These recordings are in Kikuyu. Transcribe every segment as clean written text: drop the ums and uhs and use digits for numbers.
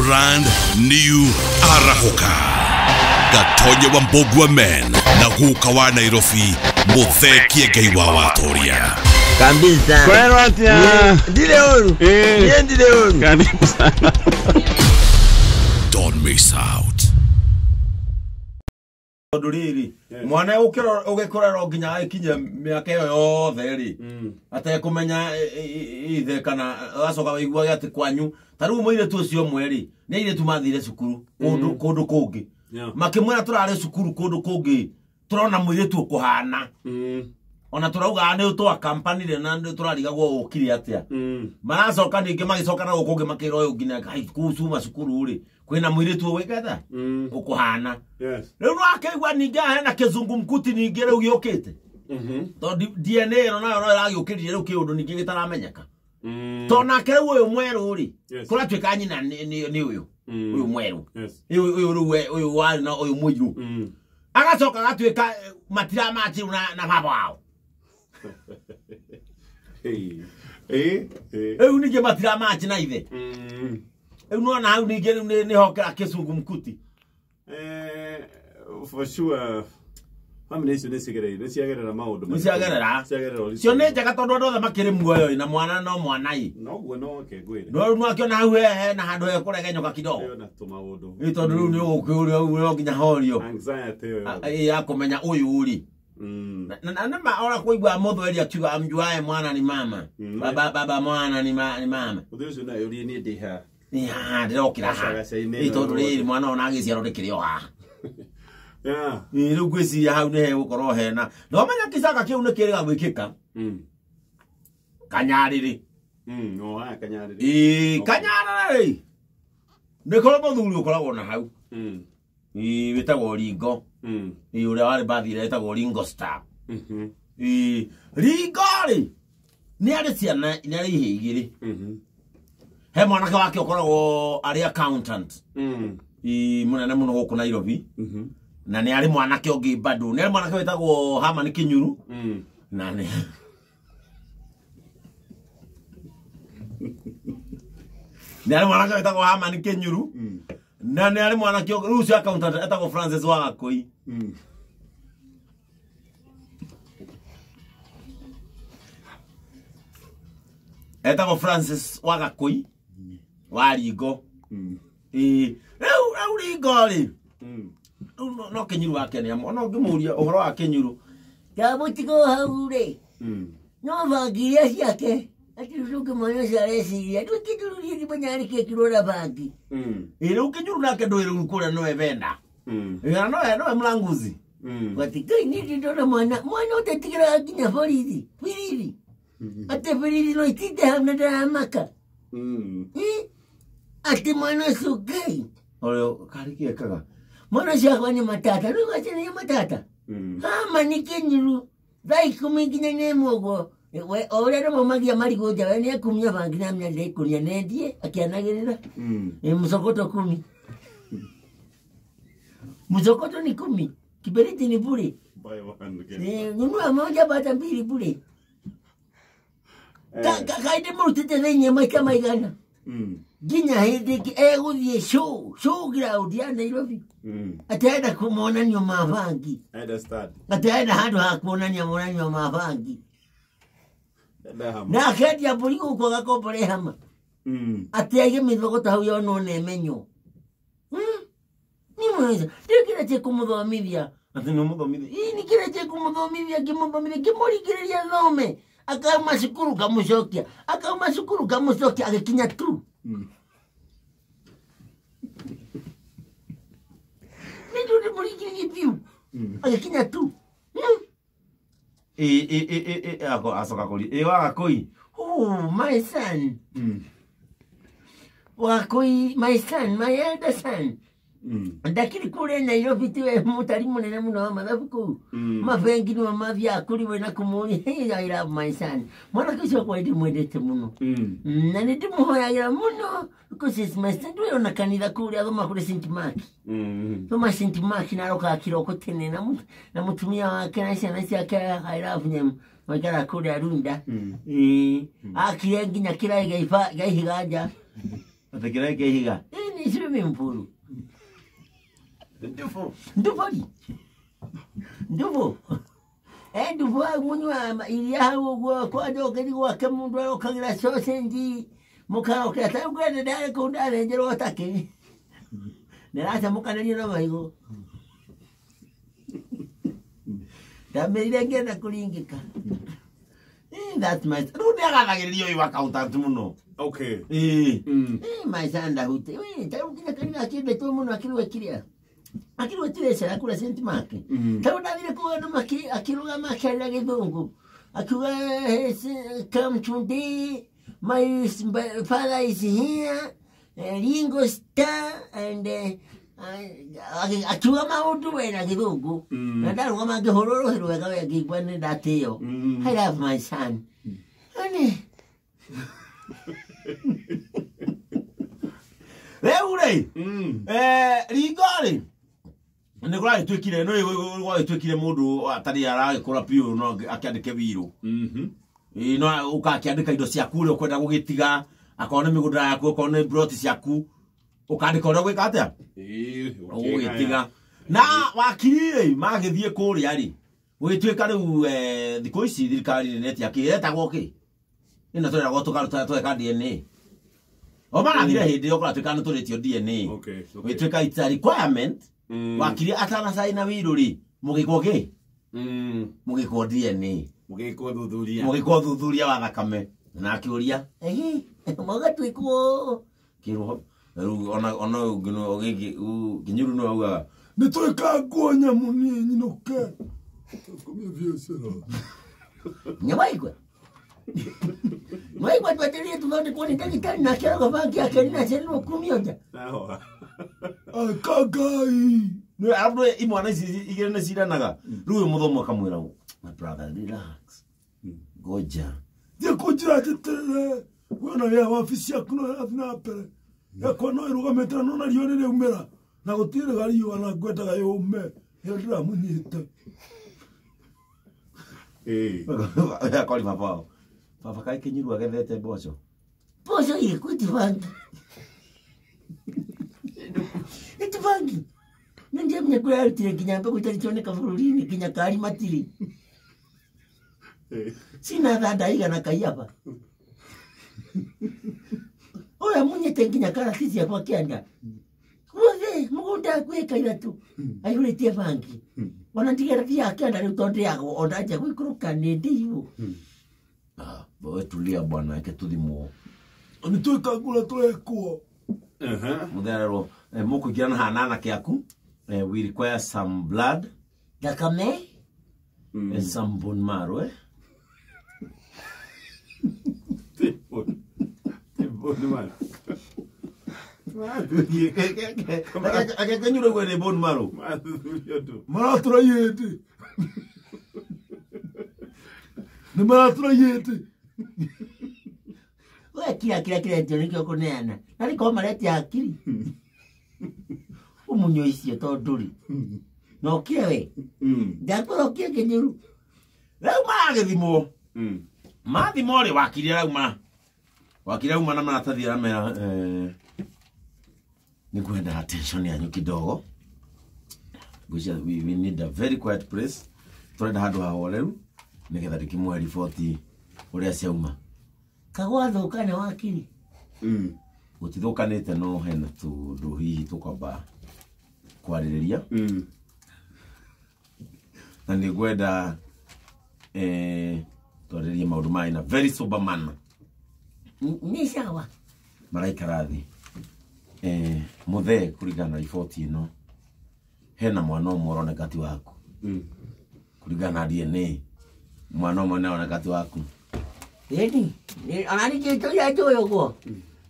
Brand new Arahoka. Gatonye wa Mbogua Men na guka wa Nairobi Muthee Ngai wa Watoria. Kabisa. Kwero atia. Ndile oru. Eh. Ndile oru. Karibu sana. Don't miss out. Tondu riri mwana ugikorerwo nginya agikinye miaka iyo yothe ri atekumenya ithe kana agacoka waiguage ati kwanyu ta riu muiritu ucio ũmwe ri ni airitu mathire cukuru kundu kungi makimwira turari cukuru kundu kungi turona muiritu ukuhana ona turauga ni twakampanire na turarigagwo ukire atia maracoka ningi magicoka na guku makirwo uyu nginya kuu cuma cukuru ri kwina muiritu wiketha ukuhana. Yes. Riu no akaigua ningi hena kizungumkuti ningi riu giukite tondu DNA ino nayo no iragiukiririe riu kiundu ningi gitaramenyeka to nake riu uyu mweru ri kuratuika nyina ni uyu uyu mweru uyu riu uyu wari na uyu muiru agacoka agatuika matiramachiru na baba wao. Riu ningi matiramachi na ithe. Riu nona hau ningi riu ni hokera kizungumkuti. For sure family icio nĩ cigereire nĩ ciagerera maũndũ nĩ ciagerera cio nĩ njega tondũ andũ othe makĩrĩ muoyo na mwana no mwana i noguo no ke ngwĩre no rĩu nĩwakĩona hau hena handũ hekũregenyũka kidogo na tũmaũndũ ĩ tondũ rĩu nĩ ũgũkĩũrio ũguo nginya horio anxiety ĩyo ya kũmenya ũyũ rĩ na nĩma ora kũigua mũthweri akiuga amjuae mwana ni mama baba baba mwana ni mama ũndũ ũcio nayo ũrie niĩ ndĩ haha ya ndĩrokĩra haha ĩ tondũ rĩrĩ mwana ona agĩciarwo ndĩkĩrĩ o haha. Yeah. Rĩu ngwĩciria hau nĩ hegũkorwo hena no menya kĩcaka kĩu nĩ kĩrĩga gwĩkĩka kanyarĩrĩ. No haya kanyarĩrĩ. Ĩĩ kanyarĩrĩ nĩ kũrĩ mũthuri ũkoragwo na hau ĩĩ wĩtagwo Ringo. Ĩĩ ũrĩa warĩ bathire wĩtagwo Ringo Star. Ĩĩ Ringo rĩ nĩ arĩ ciana nĩ arĩ ihĩĩ igĩrĩ. He mwanake wake ũkoragwo arĩ accountant ĩĩ mũnene mũno gũkũ Nairobi. Na nĩ arĩ mwanake ũngĩ bado nĩ arĩ mwanake wĩtagwo Herman Kinyuru. Na nĩ arĩ mwanake wĩtagwo Herman Kinyuru. Na nĩ arĩ mwanake ũngĩ rĩu ũcio accountant etagwo Francis Wagakũi. Etagwo Francis Wagakũi wa Ringo. Ĩĩ rĩu Ringo rĩ no Kinyuru wake nĩ amwe ona ũngĩmũria ũhoro wa Kinyuru ndamũtigo hau rĩ no bangi iria ciake atĩ rĩu mwana ũcio areciria rĩu Kinyuru niĩ ndimenya nĩkĩ ekirwo na bangi. Ĩ rĩu Kinyuru nake ndũĩ rĩu kũrĩa nowe venda ĩĩ nowe mlanguzi bati Ngai niĩ ndĩndona mwana mwana ũtetigĩraga nginya borithi birithi atĩ birithi no itinde hau na ndaramaka atĩ mwana ũcio Ngai ũrĩa karĩ kĩekaga mwana ũcio akwa nĩ matata rĩu acio nĩ matata hama nĩ Kinyuru thaa ikũmi nginya na ĩmwe ũguo o ũrĩa andũ maumagia marigũ nja we nĩekumia bangi na amenya ndĩkũria nendie akĩanagĩrĩra msokoto kumi msokoto ni 10 kiberiti ni bure nunua moja bata mbili bure kaĩ ndĩmũrutĩte thĩinĩ maita maigana nginya hĩndĩ ĩngĩ egũthiĩ show ground ya Nairobi atĩ arenda kũmonanio ma bangi atĩ arenda handũ ha kuonania monanio ma bangi na akendia mbũri gũkũ agakombora hama atĩ aige mĩthogoto hau yonwo na ĩmenywo nĩ mweza ndĩrĩ kĩrĩa kĩkũmũthomithia atĩ nĩ ũmũthomithia ĩĩ nĩ kĩrĩa kĩkũmũthomithia ngĩmũthomithia ngĩmũringĩrĩria thome akauma cukuru ngamũcokia akauma cukuru ngamũcokia agĩkinya tu nĩ ndĩmũringĩrĩrie biũ agĩkinya tu. Ĩ acoka kũria ĩ Wagakũi. Oh, my son. Wagakũi, my son, my elder son. Ndakĩrĩ kũrĩa Nairobi tiwe mũtari mũnene mũno wa mathabu kũu mabengi nĩmo mathiaga kũrĩ we na kũmũria hey, I love my son. Mwanake ũcio wakwa ndĩmwendete mũno na nĩ ndĩmũhoyagĩra mũno because he's my son. Ndũĩ ona kanitha kũrĩa thoma kũrĩ St. Mark thoma St. Mark na arokaga kĩroko tene na mũtumia wake na ciana ciake I love them maikaraga kũrĩa Runda. Akire nginya kĩraĩ gĩa ihiga nja Atĩ kĩraĩ kĩa ihiga. Ĩ Ni swimming pool. Ndufo. Ndufo. Ndufo. Ndufo munywa iria hau ũguo kwanja ũngĩthiĩ gwake mũndũ arokagĩra sausage mũkarokera ta rĩu ngwenda ndarĩ kũu ndathĩnjĩrwo takĩ ndĩracamũkanĩrio na maigũ ndamĩrire ngĩenda kũringĩka. That's my Rĩu nĩagathagĩrĩria ũyũ accountant mũno. Okay. My son ndahute ta rĩu nginya kanitha akĩendetwo mũno akĩrwo kĩrĩa akĩrwo tirecera kũrĩa St. Mark. Ta rĩu ndathire kũu andũ akĩrũgama akĩarĩra gĩthũngũ akiuga come today my father is here Ringo Starr and akiuga maũndũ wena gĩthũngũ na ndarũgama ngĩhũrwo rũhĩ rwega we ngĩigua nĩ ndatĩo. I love my son. Honey. Rĩu rĩ Ringo rĩ nĩ kũragĩtuĩkire no gwagĩtuĩkire mũndũ atarĩ aragĩkũra biũ no akĩandĩke wirũ. No ũgakĩandĩka indo ciaku ũrĩa ũkwenda gũgĩtiga akorwo nĩ mĩgũnda yaku akorwo nĩ ploti ciaku ũkandĩka ũrĩa ũgwĩka atĩa ũgũgĩtiga. Na wakiri rĩ magĩthiĩ kũrĩa rĩ gũgĩtuĩka rĩu thikũ ici thirikari nĩ ĩretia kĩ ĩretagwo kĩ ĩno tũreragwo tũkaruta tweka DNA. O marathire hĩndĩ ĩyo kũratuĩka nĩ tũrĩtio DNA. Gũgĩtuĩka it's a requirement. Wakiri atanacaina wirũ rĩ mũgĩkwo kĩ mũgĩkwo DNA Mũgĩkwo thuthuria. Mũgĩkwo thuthuria wa thakame na akĩũria mũgatuĩkwo kĩrwo rĩu ona Kinyuru no augaga nĩ twĩka nguo nyamũ niĩ nyinũke tũkomie biacara. Nyawaigua Nyawaigua twetereire tũthondekwo nĩ ndagĩtarĩ nake arauga bangi yake nĩracererwo kumio nja. Akagai nĩ arabu imwana ici igĩrĩ nĩ ciranaga rĩu ũyũ mũthomo akamwĩra my brother relax ngoja thiĩ kũnjĩra njĩtĩrĩre wena wĩra wabici yaku no ĩrathiĩ na mbere yakwa no ĩrũgamĩte na nona riũa nĩrĩaumĩra na gũtirĩga riũa na ngwendaga yũme ĩyo ndĩramunyĩte. Akori baba wao baba kaĩ Kĩnyuru agethete mboco. Mboco irĩkũ itibangi itibangi nĩ ndiamenya kũrĩa arutire nginya mbegũ itarĩ cioneka bũrũri-inĩ nginya kari matirĩ cina thanda igana kaiaba ũyũ amunyĩte nginya karati ciakwa kĩanda guothe mũgũnda gwĩka ithatũ aihũrĩtie bangi ona ndigera thiaga kĩanda rĩu tondũ ndĩagwo ona nja gũikũrũka nĩ ndĩirwo. Wewe tulia bwana yake tuthimwo nĩ twĩka ngũrĩa tũrekwo. Mũthererwo mũkũingĩra na haha anake aku we require some blood thakame and some bone marrow. Bone marrow. Akenyure gwene bone marrow. Maratũra yĩndĩ. Nĩ maratũra yĩndĩ. We kira kira kira ndio nĩkĩo kũneana na rĩkorwo maretia hakiri ũmunyo icio tondũ rĩ na ũkire we ndakwĩra ũkire Kĩnyuru. Rĩu maragĩthimwo mathimwo rĩ wakiri arauma wakiri arauma na maratathi aramera nĩ kwenda attention yanyu kidogo. We need a very quiet place tũrenda handũ hahoreru nĩgetha ndĩkĩmũhe riboti ũrĩa ciauma. Kagwathũka nĩ wakiri gũtithũkanĩte no hena tũndũ hihi tũkwamba kwarĩrĩria na nĩ ngwenda twarĩrĩrie maũndũ maya in a very sober manner. Nĩ sawa maraikara thĩ mũthee kũringana na riboti ĩno hena mwana ũmwe ũroneka ti waku kũringana na DNA mwana ũmwe nĩ aroneka ti waku. Ĩni ona ningĩ tũrĩa njũĩ ũguo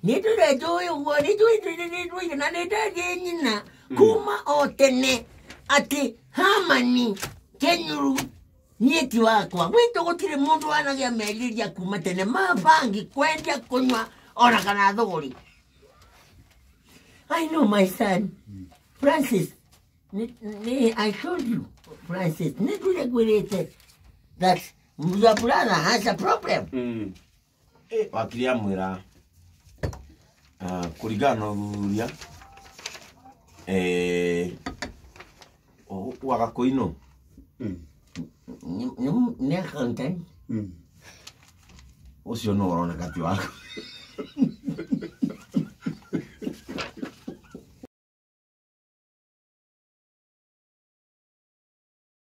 nĩ tũrĩa njũĩ ũguo nĩ njũĩ na nĩ ndathiĩ nyina kuma o tene atĩ Hamani Kĩnyuru niĩ ti wakwa gwitũ gũtirĩ mũndũ wanagĩa merirĩria kuma tene ma bangi kwendia kũnyua ona kana thũgũri. I know my son Francis I told you Francis nĩ ndũire ngwĩrĩte that your brother has a problem. Wakiri amwĩra kũringana na ũthuthuria Eh, waga kũinũ. Nĩ accountant. Ũcio no ũroneka ti waku.